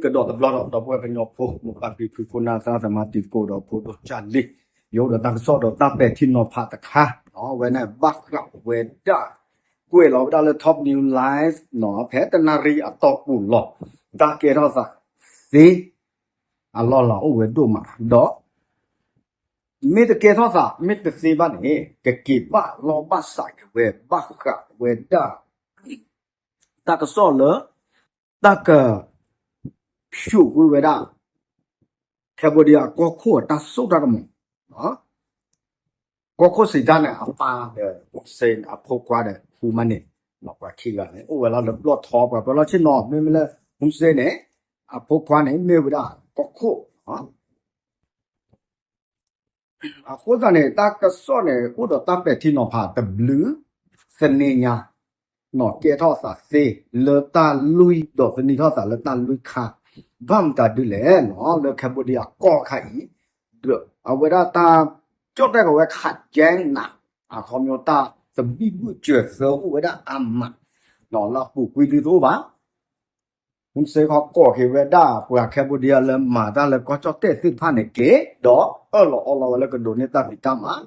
ကဒီးတဘျီဒီး ဒီပုၢ်ဝဲၢ်ကညီဖိ မိၢ်ပၢ်ဖံဖု ဖိနၢ်သရၣ်သမါ တံၤသကိးဒီးဖိဒိၣ်ကၢ်လံ, ယအိၣ်ဒီးတၢ်ကစီၣ်ဒီးတၢ်ပဲာ်ထံနီၤဖးတခါ, အဝဲန့ၣ်ဘၣ်ဃးဝဲဒၣ် ကွဲးလီၤဝဲဒၣ်လၢ Top News Live နီၤ ဖဲတနၣ်ရံၣ်အတီၢ်ပူၤလီၤ. တၢ်ကဲထီၣ်သးသ့ အလီၢ်လၤအိၣ်ဝဲဒိၣ်မးဒီး မ့ၢ်တကဲထီၣ်သး မ့ၢ်တသ့ဘၣ်န့ၣ် ကက့ၤဘၣ်လီၢ်ဘၣ်စးက့ၤဝဲ ဘၣ်ဃးဝဲဒၣ် တၢ်ကစီၣ်လၢ တၢ်က ဖျိးကွံာ်ဝဲဒၣ် Cambodia ကီၢ်ခိၣ်အတၢ်စိတၢ်ကမီၤ, ကီၢ်ခိၣ်စံးတၢ်န့ၣ် အပၢ်ဒီး Hun Sen အဖိခွါဒီး Hun Manet ပှၤခံဂၤန့ၣ် အိၣ်ဝဲလၢလၢပျီၢ်ထီ ပှၤပၢၤလီၢ်ဆ့ၣ်နီၤ မ့မ့ၢ်လၢ Hun Sen န့ၣ် အဖိခွါန့ၣ် မ့ၢ်ဝဲဒၣ်ကီၢ်ခိၣ် အဃိသတးန့ၣ် တၢ်ကစီၣ်န့ၣ် အိၣ်ဒီးတၢ်ပဲာ်ထံနီၤဖးတဘျုးသန့ညါ, နီၢ်ကဲထီၣ်သးသ့ လၢတၢ်လွံၢ် ဒီးသန့ၤထီၣ်သးလၢတၢ်လွံၢ်ခါ, ဘၣ်မတၤဒ်လဲၣ်နီၤ လၢ Cambodia ကီၢ်ခါအံၤ ဒီးအဝဲဒၣ်တၢ်ကၠီၣ်တဲၣ်ကဝဲ ခးကဲနး အခီပညီတၢ်သဘံၣ်ဘုၣ်စၢၤသၢအိၣ်ဝဲဒၣ်အါမး, နီၢ်လၢအပူၤကွံာ်ဒုတအိၣ်ဘၣ် မူစ့ခီကိးက့ၤဝဲဒၣ် ပှၤ Cambodia လၢမၤတၢ်လၢကီၢ်ကၠီၣ်တဲၣ်သ့ၣ်တဖၣ်န့ၣ်က့ၤ ဒီးအၢၣ်လီၤအီလီၤဝဲလၢကဒိးန့ၢ်တၢ်ဖံးတၢ်မၤ,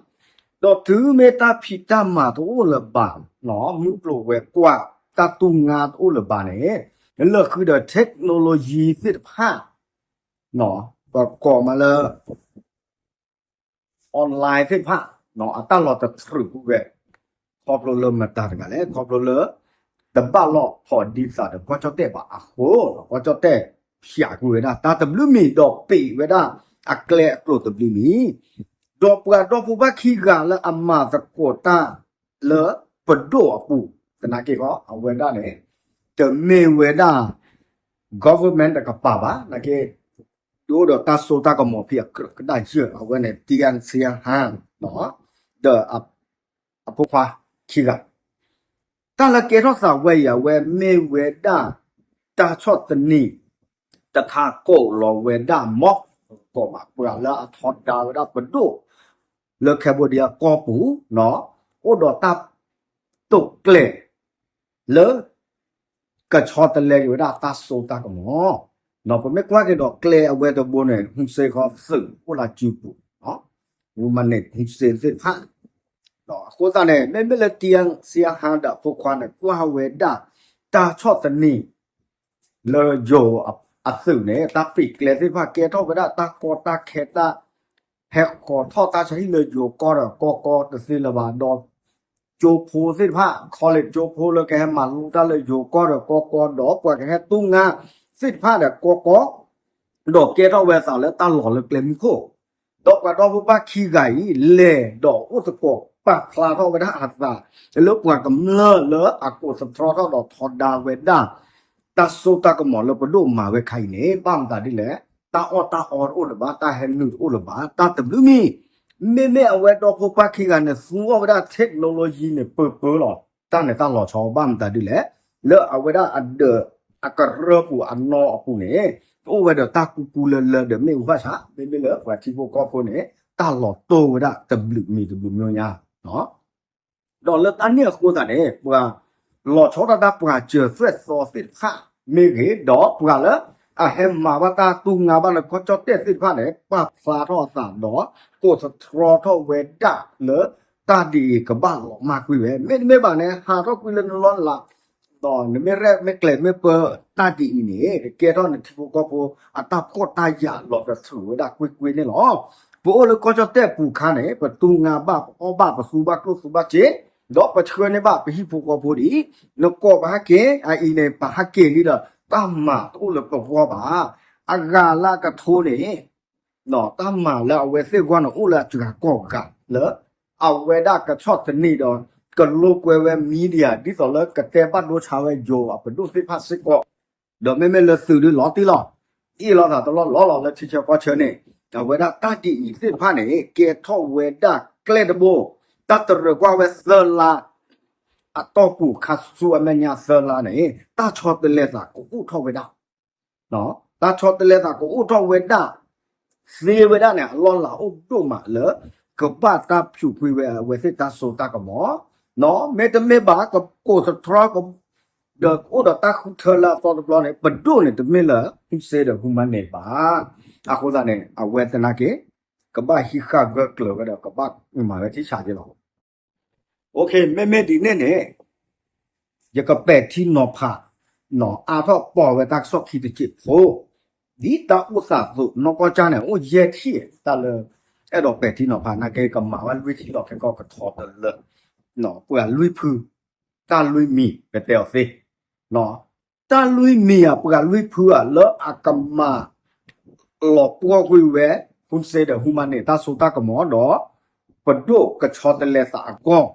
ဒီးတုၤမ့ၢ်တၢ်ဖံးတၢ်မၤတအိၣ်လၢၤဘၣ်, မုၢ်ကျိၤဝဲၤကွာ် တၢ်သူၣ်ငါတအိၣ်လၢၤဘၣ်န့ၣ်, လၢဃုာ်ဒီး technology သ့ၣ်တဖၣ်, ပကိးမးလၢ online သ့ၣ်တဖၣ် အတၢ်လီၤတတြူာ်ကွံာ်ဝဲ, ခီဖျိလၢမတၤတဂၤလဲၣ်, ခီဖျိလၢ တဘၣ်လိာ်ဖိးဒံသးဒီးကီၢ်ကၠီၣ်တဲၣ်ဘၣ်အဃိ, ကီၢ်ကၠီၣ်တဲၣ်ဖျးကွံာ်ဝဲဒၣ် တၢ်တဘျုးမံၤဒီးပံးဝဲဒၣ် အကျဲအကျိၤတဘျုးမံၤ, ဒီးပှၤဒီဖိပၢ်ခံဂၤလၢအမၤသကိးတၢ်လၢပဒိၣ်အပူၤ, သနာ်က့ခီ အဝဲဒၣ်န့ၣ် တမ့ၢ်ဝဲဒၣ် government တကပၤဘၣ်, နာ်က့ ဒုးအိၣ်ဒီးတၢ်စိတၢ်ကမီၤဖဲအကြၢးကဒါယၢ် အဝဲန့ၣ် Tian Xianhan ဒီး အဖိခွါခံဂၤ, တၢ်လၢကဲထီၣ်သးဝဲအံၤ အဝဲမ့ၢ်ဝဲဒၣ် တၢ်ဆီၣ်သနံး တခါကိးလီၤဝဲဒၣ် မီၢ် ကိးမး ပှၤလၢအထီဒါဝဲဒၣ်ပဒိၣ် လၢ Cambodia ကီၢ်ပူၤ အိၣ်ဒီးတၢ်တိာ်ကျဲၤ လၢ ကဆီတလဲက့ၤဝဲဒၣ်တၢ်စိတၢ်ကမီၤ, ပမ့ၢ်ကွၢ်က့ၤဒီးကျဲအဝဲတဘိန့ၣ် ဟူစ့ခီသုးအိၣ်လၢစုပူၤ, ဝူမၤန့ၣ် ဟူစ့သ့ၣ်တဖၣ်, အဃိသတးန့ၣ် မ့မ့ၢ်လၢ Tian Xianhan ဒီးအဖိခွါန့ၣ် ကွၢ်ဝဲဒၣ် တၢ်ဆီၣ်သနံး လၢယိၤအသုးန့ၣ် တၢ်ပံးကျဲသ့ၣ်တဖၣ် ကဲထီၣ်ဝဲဒၣ်တၢ်ကီတၢ်ခဲတၢ် ဟဲဃီၤထီၣ်တၢ်ဆါဟံၣ်လၢယိၤကီၢ်ဒီးကီၢ်ကီၢ်တသ့လၢၤဘၣ်ဒီး ကၠိဖိသ့ၣ်တဖၣ် ခီလ့ၣ်ကၠိဖိလၢကဟဲမၤလိတၢ်လၢယိၤကီၢ်ဒီးကီၢ်ကီၢ် ဒီးပှၤကဟဲသူငါသ့ၣ်တဖၣ်ဒီးကီၢ်ကီၢ် ဒီးကဲထီၣ်ဝဲအသးလၢတၢ်လီၢ်လၢကျဲမုၢ်ခိၣ်, ဒီးပှၤဒီဖိပၢ်ခံဂၤအံၤ လဲၤဒီးအိၣ်သကိးပာ်ဖျါထီၣ်ဝဲဒၣ်အသး လၢပှၤကမျၢၢ်လၢအကိးသတြီထီၣ်ဒီးထီဒါဝဲဒၣ် တၢ်စိတၢ်ကမီၤလၢပဒိၣ်မၤဝဲခါအံၤန့ၣ် ဘၣ်မတၤဒ်လဲၣ်, တၢ်အီၣ်တၢ်အီတအိၣ်လၢၤဘၣ်, တၢ်ဟဲနုာ်တအိၣ်လၢၤဘၣ်, တၢ်တဘျုးမံၤ, မ့မ့ၢ်အဝဲဒီဖိပၢ်ခံဂၤန့ၣ် သူအီၣ်ဝဲဒၣ် technology န့ၣ် ပၢပၢလီၤ, တၢ်န့ၣ်တၢ်လီၤဆီဘၣ်မတၤဒ်လဲၣ်, လၢအဝဲဒၣ်အဒၢးအကရၢပူၤအနီၢ်အပူၤန့ၣ် တအိၣ်ဝဲဒီးတၢ်ကူကူလၢလၢဒီးမ့ၢ်ဝဲဆၣ် မ့မ့ၢ်လၢပှၤထံဖိကီၢ်ဖိန့ၣ် တၢ်လီၤတိၢ်ဝဲဒၣ်တဘျုးမံၤတဘျုးမံၤညါ ဒီးလၢတၢ်န့ၣ်အဃိသတးန့ၣ် ပှၤလီၤဆီဒၣ်တၢ်ပှၤစၢၤသွဲၣ်သီသ့ၣ်တဖၣ်မ့ၢ်ဂ့ၤ, ဒီးပှၤလၢအဟဲမၤဘၣ်တၢ်သူငါဘၣ်လၢကီၢ်ကၠီၣ်တဲၣ်သ့ၣ်တဖၣ်န့ၣ် ပာ်ဖျါထီၣ်အသးဒီး ကိးသတြီထီၣ်ဝဲဒၣ်လၢ တၢ်ဒ်အံၤကဘၣ်လီၤမၢ်ကွံာ်ဝဲ, မ့တမ့ၢ်ဘၣ်န့ၣ် ဟးထီၣ်ကွံာ်လၢနလီၢ်လၤ ဒီးနမ့ၢ်ရဲၣ်မ့ၢ်ကျဲၤမ့ၢ်ပၢတၢ်ဒ်အံၤန့ၣ် ကဲထီၣ်နထံဖိကီၢ်ဖိ အတၢ်ဖှီၣ်တၢ်ယာ်လီၤကထုးဝဲဒၣ်ကွ့ၢ်ကွ့ၢ်န့ၣ်လီၤ. ပအိၣ်လၢကီၢ်ကၠီၣ်တဲၣ်ပူၤခါန့ၣ် ပသူငါဘၣ် ပအီၣ်ဘၣ် ပသူဘၣ်ကျိၣ်သူဘၣ်စ့, ဒီးပဆှၢန့ၢ်ဘၣ်ပဟံၣ်ဖိဃီဖိဒ်အံၤ, နကိးပဟဲက့ၤ အအံၤန့ၣ် ပဟဲက့ၤလံဒီး တၢ်မၤတအိၣ်လၢပဂီၢ်ဘၣ်. အဂၤလၢအကထိန့ၣ် တၢ်မၤလၢအဝဲသ့ၣ်အဂီၢ်န့ၣ် အိၣ်လၢအစှၤကီၢ်ဂၤလၢ အဝဲဒၣ်ကဆီၣ်သနံးဒီး ကလိာ်ကွဲဝဲ media ဒ်သိးလၢကတဲဘၣ်ဒိဆါဝဲယိၤအပဒိၣ်သ့ၣ်တဖၣ်စ့ၢ်ကီး, ဒီးမ့မ့ၢ်လၢသုးဒုးလီၤတံၢ်လီၤ, အ့ၣ်လိာ်သးတလီၢ်လီၢ်လီၤလၢထံဆၢကီၢ်ဆၢန့ၣ်, အဝဲဒၣ်တၢ်ဒ်အံၤသ့ၣ်တဖၣ်န့ၣ် ကဲထီၣ်ဝဲဒၣ်ကျဲတဘိ, တၢ်တရၢၣ်ကွၢ်ဝဲသၢလါ အတီၢ်ပူၤခါဆူအမဲာ်ညါသၢလါန့ၣ် တၢ်ဆီတလဲသးကအိၣ်ထီၣ်ဝဲဒၣ် တၢ်ဆီတလဲသးကအိၣ်ထီၣ်ဝဲဒၣ်, သ့ဝဲဒၣ်န့ၣ် အလီၢ်လၤအိၣ်ဒိၣ်မးလၢ ကဘၣ်တၢ်ဖျိးကွံာ်ဝဲအဝဲသ့ၣ်တၢ်စိတၢ်ကမီၤ, မ့တမ့ၢ်ဘၣ် ကကိးသတြီ က ဒီးအိၣ်ဒီးတၢ်ဃုထၢလၢအသီတဘျီန့ၣ် ပဒိၣ်န့ၣ်တမ့ၢ်လၢ Hun Sen ဒီး Hun Manet ဘၣ်. အဃိသတးန့ၣ် အဝဲသနာ်က့ ကဘၣ်ဟံးဃာ်ဂၢၢ်ကျၢၤဝဲဒီး ကဘၣ်မၤဝဲထံဆးက့လီၤ. မ့မ့ၢ်ဒ်န့ၣ်န့ၣ် ယကပဲာ်ထံနီၤဖး နီၤအါထီၣ်ပိာ်ဝဲတၢ်ကစီၣ်ခံတစဲးဖိ, ဒ်တၢ်အိၣ်သးအသိး နီၢ်ကီၢ်ကၢ်န့ၣ် အိၣ်ယဲၢ်ထံၣ် တၢ်လၢ အဲၣ်ဒိးပဲာ်ထံနီၤဖး နာ်က့ကမၤဝဲလွံၢ်ထံၣ်လီၤ ခဲကီၢ်ကထီတလၢ ပှၤလွံၢ်ဖု တၢ်လွံၢ်မံၤ ပတဲအီၤသ့ တၢ်လွံၢ်မံၤဧါ ပှၤလွံၢ်ဖုဧါ လၢအကမၤ လီၤပှီၢ်ကွံာ်ဝဲ Hun Sen ဒီး Hun Manet တၢ်စိတၢ်ကမီၤဒီး ပဒိၣ်ကဆီတလဲသးအဂီၢ်,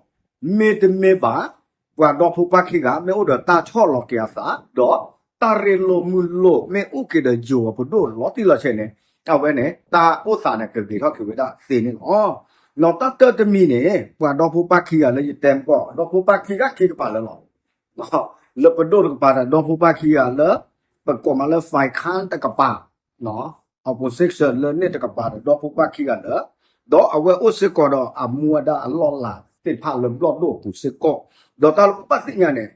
မ့တမ့ၢ်ဘၣ် ပှၤဒီဖိပၢ်ခံဂၤ မ့ၢ်အိၣ်ဒီးတၢ်ဆီၣ်လီၤက့ၤအသး ဒီးတၢ်ရ့လိာ်မုာ်လိာ် မ့ၢ်အိၣ်က့ၤဒီးယိၤအပဒိၣ်လီၤတံၢ်လီၤဆဲးန့ၣ် အဝဲန့ၣ် တၢ်အိၣ်သးန့ၣ် ကဂ့ၤထီၣ်က့ၤဝဲဒၣ်သ့န့ၣ်လီၤ. ဒီးတၢ်တၢတမံၤန့ၣ် ပှၤဒီဖိပၢ်ခံဂၤလၢယတဲမကီၢ် ဒီဖိပၢ်ခံဂၤခံကပၤလၢလီၤ လၢပဒိၣ်တကပၤဒီး ဒီဖိပၢ်ခံဂၤလၢ ပကိးမးလၢ ฝ่ายค้าน တကပၤ opposition လၢန့ၣ်တကပၤဒီး ဒီဖိပၢ်ခံဂၤလၢ ဒီးအဝဲအိၣ်စ့ၢ်ကီးဒီးအမူအဒါအလီၢ်လၤသ့ၣ်တဖၣ်လၢဘျီၣ်ဒိၣ်အပူၤစ့ၢ်ကီး, ဒီးတၢ်လၢပဘၣ်သ့ၣ်ညါန့ၣ်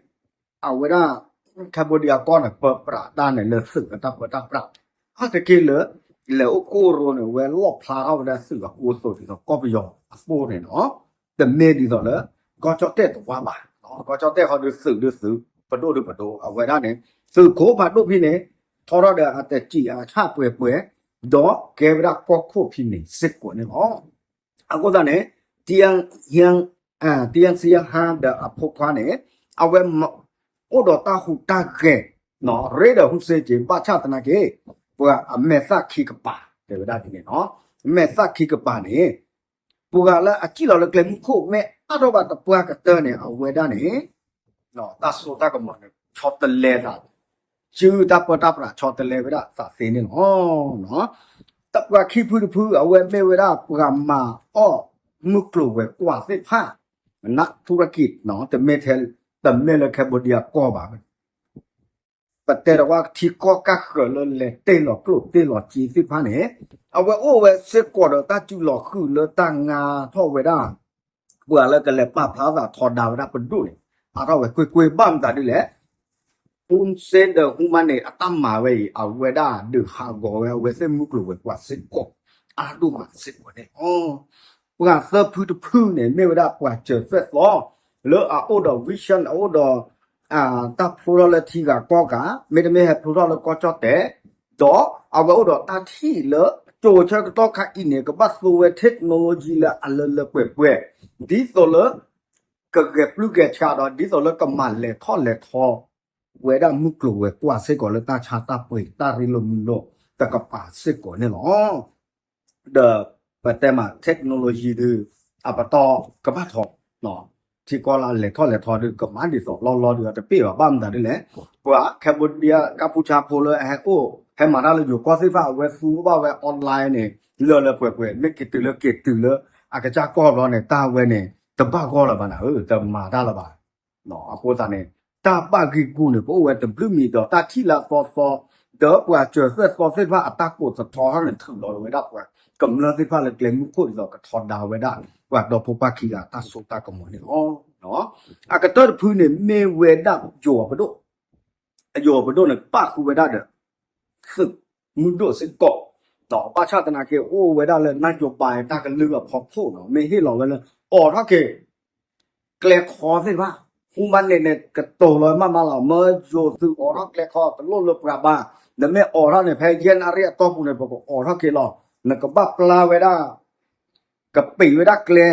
အဝဲဒၣ် Cambodia ကီၢ်န့ၣ် ပၢပြးတၢ်န့ၣ်လၢသုးအတၢ်ပၢတၢ်ပြး အါတက့ၢ်လၢ လဲၤအိၣ်ကိၢ်ရိန့ၣ် ဝဲလီၣ်ဖျါထီၣ်ဝဲဒၣ်သုးအကိၢ်အသိးဒ်သိးကီၢ်ပယီၤအသိးန့ၣ်လီၤ. တမ့ၢ်ဒ်သိးလၢ ကီၢ်ကၠီၣ်တဲၣ်တဝါဘၣ်, ကီၢ်ကၠီၣ်တဲၣ်ဃီဒုးသုးဒုးသုး ပဒိၣ်ဒုးပဒိၣ် အဝဲဒၣ်န့ၣ် သုးခိၣ်ဖးဒိၣ်ဖဲန့ၣ် ထီထီၣ်ဒီးအတစံးအဆၣ်ပှဲၤပှဲၤ ဒီးကဲဝဲဒၣ်ကီၢ်ခိၣ်ဖဲန့ၣ်စ့ၢ်ကီးန့ၣ်လီၤ. အဃိသတးန့ၣ် တံယၣ်စံယၣ်ဟါဒီးအဖိခွါန့ၣ် အဝဲ အိၣ်ဒီးတၢ်ဟူးတၢ်ဂဲၤ ရ့ဒီး Hun Sen က့ ဘၣ်ဆၣ်သနာ်က့ ပှၤအမဲာ်သၣ်ခံကပၤ တဲဝဲဒၣ်ဒ်န့ၣ်လီၤ. မဲာ်သၣ်ခံကပၤန့ၣ် ပှၤလၢအစံၣ်လီၤလၢကျဲမုၢ်ခိၣ် မ့ၢ်အါထီၣ်ဘၣ်တပှၢ်ကတၢၢ်န့ၣ် အဝဲဒၣ်န့ၣ် တၢ်စိတၢ်ကမီၤန့ၣ် ဆီတလဲသး စုတၢ်ပၢတၢ်ပြးဆီတလဲဝဲဒၣ်သးသ့န့ၣ်လီၤ. တၢ်ပှၤခံဖုတဖု အဝဲမ့ၢ်ဝဲဒၣ်ပှၤမၤအီၣ်မုၢ်ကျိၤဝဲၤကွာ်သ့ၣ်တဖၣ် နၢ်ထူရက့ၣ် တမ့ၢ်ထဲ တမ့ၢ်လၢ Cambodia ကီၢ်ဘၣ် ပတဲဒီးဝဲထံကီၢ်ကၢ်ဃၢၤလၢလဲၤတ့ၢ်လီၤကျိၣ်တ့ၢ်လီၤစ့သ့ၣ်တဖၣ်န့ၣ် အဝဲအိၣ်ဝဲစ့ၢ်ကီးဒီးတၢ်စုလီၤဃုာ်လၢတၢ်ငါထီၣ်ဝဲဒၣ် ပှၤလၢကလဲၤပာ်ဖျါသးထီဒါဝဲဒၣ်ပဒိၣ်န့ၣ် အါထီၣ်ဝဲကွ့ၢ်ကွ့ၢ်ဘၣ်မတၤဒ်လဲၣ် Hun Sen ဒီး Hun Manet န့ၣ် အတၢ်မၤဝဲအံၤ အဝဲဒၣ်ဒုးဟးဂီၤဝဲအဝဲသ့ၣ်မုၢ်ကျိၤဝဲၤကွာ်စ့ၢ်ကီး အါဒိၣ်မးစ့ၢ်ကီးန့ၣ်လီၤ. ပှၤသၢဖုတဖုန့ၣ် မ့ၢ်ဝဲဒၣ်ပှၤစၢၤသွဲၣ်သီ လၢအအိၣ်ဒီး vision အအိၣ်ဒီး တၢ်ဖျိထီၣ်လၢထံဂၤကီၢ်ဂၤ မ့တမ့ၢ်ဟဲဖျိထီၣ်လၢကီၢ်ကၠီၣ်တဲၣ် ဒီးအဝဲအိၣ်ဒီးတၢ်ထံၣ်လၢ ကၠိၤဆၢကတီၢ်ခါအံၤန့ၣ် ကဘၣ်သူဝဲ technology လၢအလၢလၢပှဲၤပှဲၤ ဒ်သိးလၢ ကဂဲၤပျုၢ်ဂဲၤဆှးဒီး ဒ်သိးလၢကမၤလဲၤထီၣ်လဲၤထီ ဝဲဒၣ်မုၢ်ကျိၤဝဲၤကွာ်စ့ၢ်ကီးလၢတၢ်ဆါတၢ်ပှ့ၤ တၢ်ရ့လိာ်မုာ်လိာ်တကပၤစ့ၢ်ကီးန့ၣ်လီၤ. ဒီးပတဲမး technology ဒုး အပတီၢ်ကဘၣ်ထီၣ် ထံကီၢ်လၢအလဲၤထီၣ်လဲၤထီဒုး ကမၤဒ်သိးလီၢ်လီၢ်ဒုး အတပ့ၢ်ဘၣ် ဘၣ်မတၤဒ်လဲၣ် ပှၤ Cambodia ကီၢ်ပူၤဆါဖိလၢအဟဲအိၣ် ဟဲမၤတၢ်လၢယိၤကီၢ်သ့ၣ်တဖၣ် အဝဲသူဘၣ်ဝဲ online န့ၣ် လၢလၢပှဲၤပှဲၤ မ့ၢ်က့ၤတုၤလၢက့ၤတုၤလၢ အကစၢ်ကီၢ်ဘျီန့ၣ် တၢ်ဝဲန့ၣ် တဘၣ်ဂီၢ်လၢၤဘၣ်နၤဧၢ တမၤတၢ်လၢၤဘၣ် အဃိသတးန့ၣ် တၢ်ဘၣ်ဂံၢ်ဂူာ်န့ၣ် ကအိၣ်ဝဲတဘျုးမံၤဒီး တၢ်ထံၣ်လၢအသီသီ ဒီးပှၤစၢၤသွဲၣ်သီသ့ၣ်တဖၣ်အတၢ်ကိးသထီထီၣ်န့ၣ် ထုးလီၤဝဲဒၣ်ပှၤကမျၢၢ်သ့ၣ်တဖၣ်လၢကျဲမုၢ်ခိၣ်ဒ်သိးကထီဒါဝဲဒၣ် ပှၤဒီဖိပၢ်ခံဂၤတၢ်စိတၢ်ကမီၤန့ၣ်လီၤ. အကတၢၢ်တဖုန့ၣ် မ့ၢ်ဝဲဒၣ်ယိၤပဒိၣ် အယိၤပဒိၣ်န့ၣ် ပာ်ဃုာ်ဝဲဒၣ်ဒီး သုးမုၢ်ဒိၣ်စ့ၢ်ကီး ဒီးဘၣ်ဆၣ်သနာ်က့ အိၣ်ဝဲဒၣ်လၢ နၢ်ယိၤပၤ တၢ်ကလုၢ်အဖီခိၣ်နီၤ မ့ၢ်ဟ့ၣ်လီၤဝဲလၢ အိးထီၣ်က့ၤ ကျဲခီသ့ၣ်တဖၣ် ဟူမါန့ၣ်န့ၣ် ကတိၤလီၤမးမးလီၤ မၢယိၤသုးအိးထီၣ်ကျဲခီ တလိၣ်လၢပှၤဘၣ် နမ့ၢ်အိးထီၣ်န့ၣ် ဖဲယဲၢ်နၣ်ရံၣ်အတီၢ်ပူၤန့ၣ် ပကအိးထီၣ်က့ၤလီၤ နကဘၣ်ပျၢ်ဝဲဒၣ် ကပံာ်ဝဲဒၣ်ကျဲ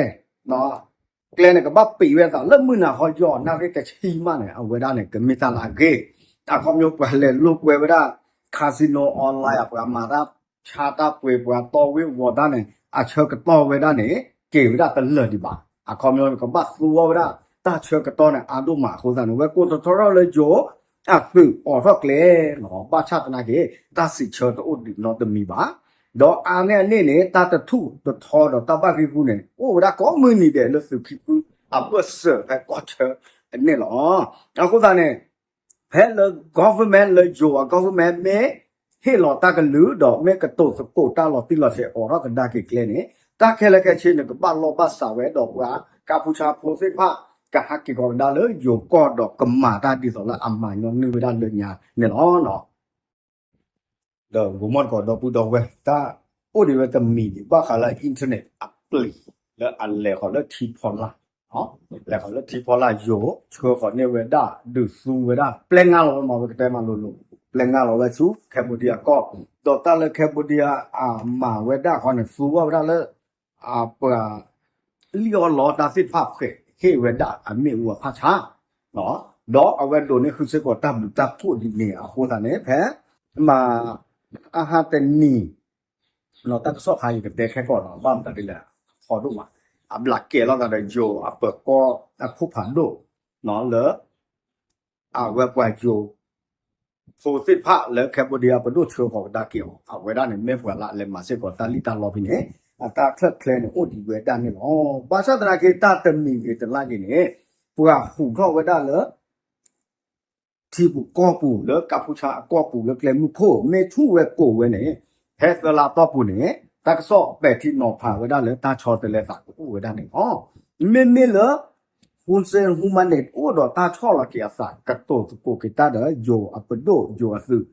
ကျဲန့ၣ် ကဘၣ်ပံာ်ဝဲသးလၢမုၢ်နၤခီယီၤ နၣ်ရံၣ်တဆံမးန့ၣ် အဝဲဒၣ်န့ၣ် ကမ့ၢ်တၢ်လၢအဂ့ၤ အခီပညီပှၤလဲၤလိာ်ကွဲဝဲဒၣ် casino online အပှၤမၤတၢ်ဆါတၢ်ပှ့ၤ ပှၤတီဝ့ၢ်ဝီၤတၢ်န့ၣ် အဆၢကတီၢ်ဝဲဒၣ်န့ၣ် က့ၤဝဲဒၣ်တလၢာ်ဒံးဘၣ် အခီပညီကဘၣ်သူဝဲဒၣ် တၢ်ဆၢကတီၢ်န့ၣ် အါဒိၣ်မးအဃိသတးန့ၣ် ဝဲကိးထီၣ်ထီၣ်လၢယိၤ အသုးအိးထီၣ်ကျဲ ဘၣ်ဆၣ်သနာ်က့ တၢ်စံးဆၢတအိၣ်ဒံးနီတမံၤဘၣ် ဒီးအါန့ၢ်အန့ၣ်န့ၣ် တၢ်တထူၣ်တထီဒီးတၢ်ဘၣ်ဂံၢ်ဂူာ်န့ၣ် အိၣ်ဝဲဒၣ်ကိးမုၢ်နံၤဒဲးလၢသုးခံဖုအဘၢၣ်စၢၤဖဲကီၢ်ဆၢအန့ၣ်လီၤ. အဃိသတးန့ၣ် ဖဲလၢ government လၢယိၤအ government မ့ၢ်ဟ့ၣ်လီၤတၢ်ကလုၢ်ဒီးမ့ၢ်ကတိၤသကိးတၢ်လီၤတံၢ်လီၤဆဲးအိးထီၣ်ကဒါက့ၤကျဲန့ၣ် တၢ်ခဲလၢာ်ခဲဆ့န့ၣ် ကဘၣ်လိာ်ဘၣ်စးဝဲဒီးပှၤကီၢ်ပူၤဆါဖိသ့ၣ်တဖၣ် ကဟဲက့ၤကီးကဒါလၢယိၤကီၢ်ဒီးကမၤတၢ်ဒ်သိးလၢအမၤညီနုၢ်ဝဲဒၣ်လၢညါန့ၣ်လီၤ. ဒီးဂီၤမီၢ်တကိးဒီပုၢ်ဒီဝဲၢ် တၢ်အိၣ်ဒံးဝဲတမံၤဒံး ဘၣ်ဃးလၢ internet အပျံၤ လၢအလဲၤဃီၤလၢထံဖီလာ်, လဲၤဃီၤလၢထံဖီလာ်ယိၤ ဆှၢဃီၤန့ၢ်ဝဲဒၣ် ဒုးသူဝဲဒၣ် ပျဲငါလီၤဝဲမး ပကတဲမးလိၤလိၤ ပျဲငါလီၤဝဲဆူ Cambodia ကီၢ် ဒီးတၢ်လၢ Cambodia အမၤဝဲဒၣ်ဃီန့ၣ် သူဘၣ်ဝဲဒၣ်လၢ အပှၤ လံၣ်အီၣ်လီတၢ်သ့ၣ်တဖၣ်ဖှဲးဟ့ၣ်ဝဲဒၣ်အမ့ၣ်အူအဖၣ်ဆါ, ဒီးအဝဲဒိးန့ၢ်ဃုာ်စ့ၢ်ကီးတၢ်ဘျုးတၢ်ဖှိၣ်ဒ်န့ၣ်အဃိသတးန့ၣ် ဖဲ မၤ အဟါတနံၤ တၢ်ကစီၣ်ခါယကတဲခဲကီးနီၤ ဘၣ်မတၤဒ်လဲၣ် အဖီဒိၣ်မး အဘျးကဲလိာ်သးဒီးယိၤအပၢၤကီၢ်အခိၣ်ဖးဒိၣ် လၢ အဝဲပှၤယိၤ ဖိသ့ၣ်တဖၣ်လၢ Cambodia ပဒိၣ်ဆှၢဃီၤကဒါက့ၤအီၤ အဝဲဒၣ်န့ၣ် မ့ၢ်ပှၤလၢအလဲၤမၤစ့ၢ်ကီးတၢ်လံၣ်တၢ်လီဖဲန့ၣ် အတၢ်ချၢၣ်ချဲန့ၣ် အိၣ်ဒံးဝဲဒၣ်န့ၣ်လီၤ. ဘၣ်ဆၣ်သနာ်က့ တၢ်တမံၤဂ့ၤတလါဂ့ၤန့ၣ် ပှၤဟူးထီၣ်ဝဲဒၣ်လၢ ထံပူၤကီၢ်ပူၤလၢကၢ်ဖူဆါအကီၢ်ပူၤလၢကျဲမုၢ်ခိၣ် မ့ၢ်ဆူၣ်ဝဲကိးဝဲန့ၣ် ဖဲသၢလါအတီၢ်ပူၤန့ၣ် တၢ်ကစီၣ်ပဲာ်ထံနီၤဖးဝဲဒၣ်လၢတၢ်ဆီတလဲသးကအိၣ်ဝဲဒၣ်န့ၣ်လီၤ. မ့မ့ၢ်လၢ Hun Sen ဟူမးန့ၣ် အိၣ်ဒီးတၢ်ဆီၣ်လီၤက့ၤအသး ကတိၤသကိးက့ၤတၢ်ဒီးယိၤအပဒိၣ်ယိၤအသုး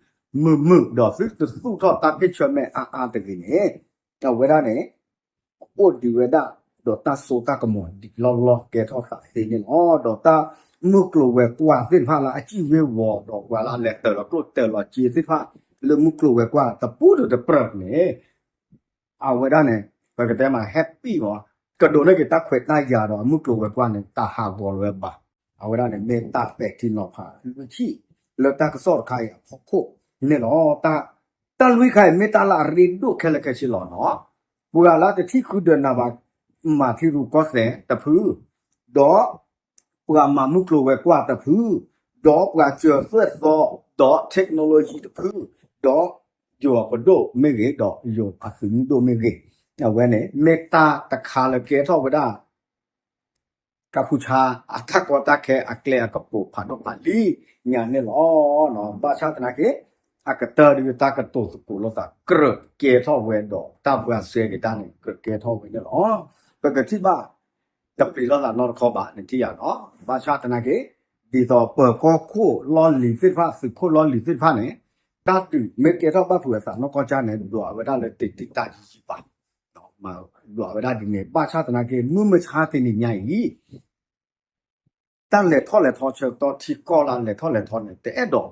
မုာ်မုာ်ဒီးသုတသူၣ်ထီၣ်တၢ်ဖ့ၣ်ဆၢမဲာ်အါအါတဂ့ၤန့ၣ် အဝဲဒၣ်န့ၣ် အိၣ်ဒံးဝဲဒၣ် ဒီးတၢ်စိတၢ်ကမီၤဒံးလီၢ်လီၢ်ကဲထီၣ်သးသ့န့ၣ်လီၤ. ဒီးတၢ်မုၢ်ကျိၤဝဲၤကွာ်သ့ၣ်တဖၣ်လၢအစံၣ်ဝ့ၤဝီၤဒီးပှၤလၢအလဲၤတၢၤလီၤကျိၣ်တၢၤလီၤစ့သ့ၣ်တဖၣ် လၢမုၢ်ကျိၤဝဲၤကွာ်တပူၤဒီးတပြၢၢ်န့ၣ် အဝဲဒၣ်န့ၣ် ပကတဲမး happy မး ကဒိးန့ၢ်က့ၤတၢ်ခွဲးတၢ်ယာ်ဒီးအမုၢ်ကျိၤဝဲၤကွာ်န့ၣ် တၢ်ဟးဂီၤလီၤဝဲဘၣ်. အဝဲဒၣ်န့ၣ် မ့ၢ်တၢ်ပဲာ်ထံနီၤဖးလွံၢ်ထံၣ် လၢတၢ်ကစီၣ်တခါအံၤအဖီခိၣ်န့ၣ်လီၤ. တၢ်လွံၢ်ခါအံၤ မ့ၢ်တၢ်လၢအရ့ဒိၣ်ခဲလၢာ်ခဲဆ့လီၤနီၤ. ပှၤလၢတထံၣ်ဃုဒၢးနၤဘၣ် မၤထံရူၢ်ကီၢ်သဲးတဖု ဒီး ပှၤမၤမုၢ်ကျိၤဝဲၤကွာ်တဖု, ဒီးပှၤစၢၤသွဲၣ်သီ, ဒီး technology တဖု, ဒီးယိၤအပဒိၣ်မ့ၢ်ဂ့ၤ, ဒီးယိၤအသုးမုၢ်ဒိၣ်မ့ၢ်ဂ့ၤ, အဝဲန့ၣ် မ့ၢ်တၢ်တခါလၢကဲထီၣ်ဝဲဒၣ် ကၢ်ဖူဆါ အတၢ်ကီတၢ်ခဲအကျဲအကပိၤဖးဒိၣ်ဖးလံၤညါန့ၣ်လီၤ. ဘၣ်ဆၣ်သနာ်က့ အကတၢၢ်ဒ်တၢ်ကတိၤသကိးလိာ်သး ကြၢးကဲထီၣ်ဝဲဒီးတၢ်ပှၤစဲက့ၤတၢ်န့ၣ် ကြၢးကဲထီၣ်ဝဲန့ၣ်လီၤ. ပကထံၣ်ဘၣ် တပျံၤလိာ်သးနီတခီဘၣ် နထံၣ်ယၤနီၤ. ဘၣ်ဆၣ်သနာ်က့ ဒ်သိးပၢၤကီၢ်ခိၣ်လီၢ်လံၤသ့ၣ်တဖၣ် သုးခိၣ်လီၢ်လံၤသ့ၣ်တဖၣ်န့ၣ် တၢ်ဒုးမ့ၢ်ကဲထီၣ်ဘၣ်ဖုးအသးနီၢ်ကီၢ်ကၢ်န့ၣ် ဒွးဝဲဒၣ်လၢတ့တ့တၢ်ယံၤယံၤဘၣ် ဒွးဝဲဒၣ်ဒ်န့ၣ် ဘၣ်ဆၣ်သနာ်က့ မုၢ်မဆါတနံၤညါအံၤ တၢ်လဲၤထီၣ်လဲၤထီဆၢကတီၢ်ထံကီၢ်လၢလဲၤထီၣ်လဲၤထီန့ၣ် တအဲၣ်ဒိး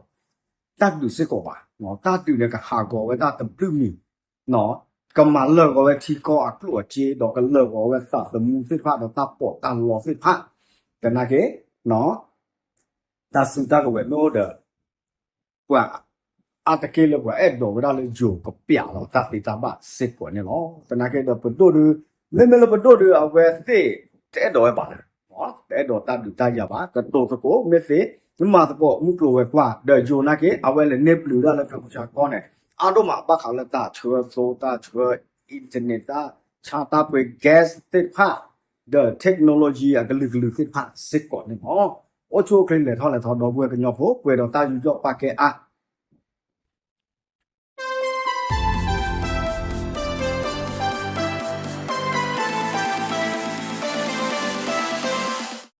တၢ်ဒုးစ့ၢ်ကီးဘၣ်. တၢ်ဒုးန့ၣ်ကဟးဂီၤဝဲဒၣ်တဘျုးမံၤ, ကမၤလၢာ်ဂီၤဝဲထံကီၢ်အကျိၣ်အစ့ ဒီးကလၢာ်ဂီၤဝဲသးသမူသ့ၣ်တဖၣ်ဒီးတၢ်ပီးတၢ်လီသ့ၣ်တဖၣ်, သနာ်က့ တၢ်စုတၢ်ကဝဲၤမ့ၢ်အိၣ်ဒီး ပှၤအါတက့ၢ်လၢပှၤအဲၣ်ဒိးဝဲဒၣ်လၢယိၤကပျးလီၤတၢ်သ့တၢ်ဘၣ်စ့ၢ်ကီးန့ၣ်လီၤ. သနာ်က့ဒီးပဒိၣ်ဒုး မ့မ့ၢ်လၢပဒိၣ်ဒုး အဝဲသ့ၣ်တအဲၣ်ဒိးဝဲဘၣ်လၢၤ, တအဲၣ်ဒိးတၢ်ဒုးတၢ်ယၤဘၣ်, ကတိၤသကိးမ့ၢ်သ့, မၤသကိးမုၢ်ကျိၤဝဲၤကွာ် ဒီးယိၤနာ်က့ အဝဲလဲၤန့ၢ်ပျုၤဒၣ်လၢကၢ်ဖူဆါကီၢ်န့ၣ် အါဒိၣ်မးဘၣ်ဃးလၢတၢ်ဆှၢသိ တၢ်ဆှၢ internet တၢ်ဆါတၢ်ပှ့ၤ gas သ့ၣ်တဖၣ် ဒီး technology အကလုာ်ကလုာ်သ့ၣ်တဖၣ်စ့ၢ်ကီးန့ၣ်လီၤ. အိၣ်ဆူၣ်အိၣ်ချ့လဲၤထီၣ်လဲၤထီဒီပုၢ်ဝဲၢ်ကညီဖိ ပှဲၤဒီးတၢ်ယူးယီၣ်ပာ်ကဲအါ